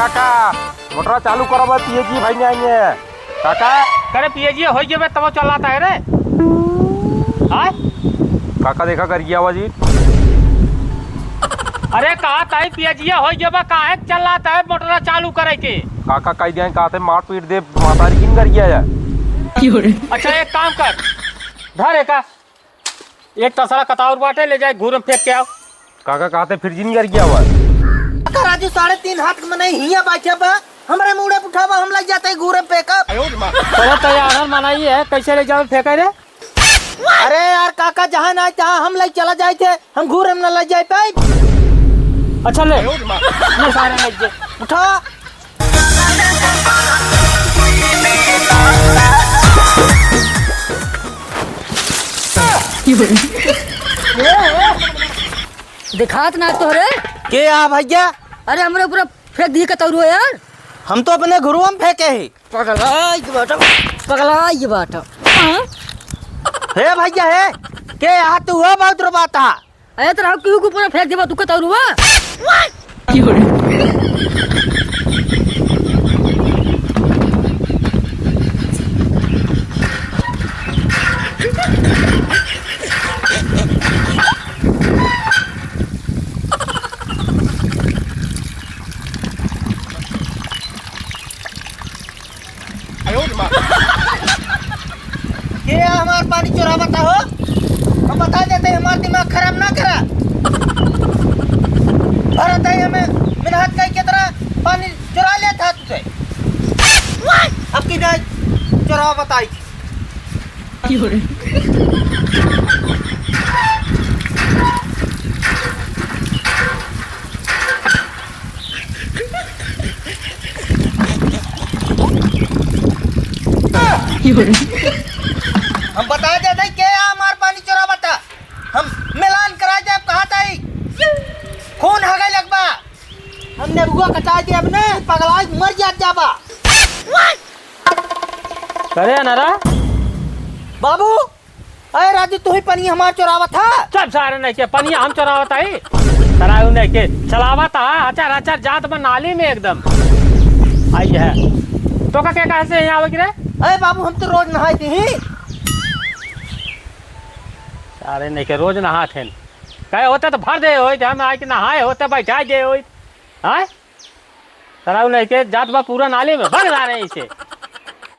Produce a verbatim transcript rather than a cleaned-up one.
काका, मोटरा चालू करबा, पिए जी भाई नहीं आएंगे। काका। करे पिए जी, होइ गए बे, तब चलाता है रे। हाँ? काका देखा कर गया आवाज। अरे कहा ताई पिए जी, होइ गए बे, काहे चलाता है मोटरा चालू करे के? काका कह दिया, कहा थे मार पीट दे, मातारी किन कर गया है। अच्छा एक काम कर, धर एका। एक तसला कताउर बाटे, ले जाए घूर में फेंक के आओ। काका कहते फिर जिन कर गया हुआ। काका राजू, साढ़े तीन हाथ के मनई हियाँ बैठे बा, हमरे मुड़े उठावा, हम लग जाते घूर में फेंकब। चलो तो यार, मनाई है, कैसे ले जाओ फेंके रे? अरे यार काका, जहाँ ना तहाँ हम लग चला जाए थे, हम घूर में न लग जाए पाए। अच्छा ले, ले सारे लग जाए। उठा। दिखात ना तोहरे। के आ भैया? अरे हमरे ऊपर फेंक दिए कतौरुआ यार। हम तो अपने घुरुआ में फेंके ही। पगला ये बाटा, पगला ये बाटा। हाँ? हे भैया हे, के आ तू हो बहुत रोबाता। अरे तो राव केहू के ऊपर फेंक देबा तू कतौरुआ। के हमार पानी चोरावता हो? हम बता देते हैं, हमार दिमाग खराब ना करा। भरत है हमें मिनहत कई के तरह पानी चोरा लेता तुझे। अब की नहीं चोरावा बताई। हम बता दे दई के आ हमार पानी चोरावता। हम मिलान करा जाब कहा ताई। खून हगे लगबा। हम नेरुआ कटा दे अपने पगला मर जात जाबा। अरे अनारा। बाबू, अरे राजू, तू ही पनिया हमार चोरावत हा? चुप सारे नहीं के, पनिया हम चोरावत आई? सरायू नहीं के, चलावत हा, अचार अचार जात बा नाली में एकदम। आई है। तो का क्या कहे से यहाँ आवे की रे? अरे बाबू, हम तो रोज नहाए थे ही। सारे नहीं के, रोज नहात हैं। कहे होते तो भर दे होई, हम आए के नहाए होते बैठा दे होई। हाँ? सराऊ नहीं के जात बा पूरा नाली में, भग जा रहे हैं इसे।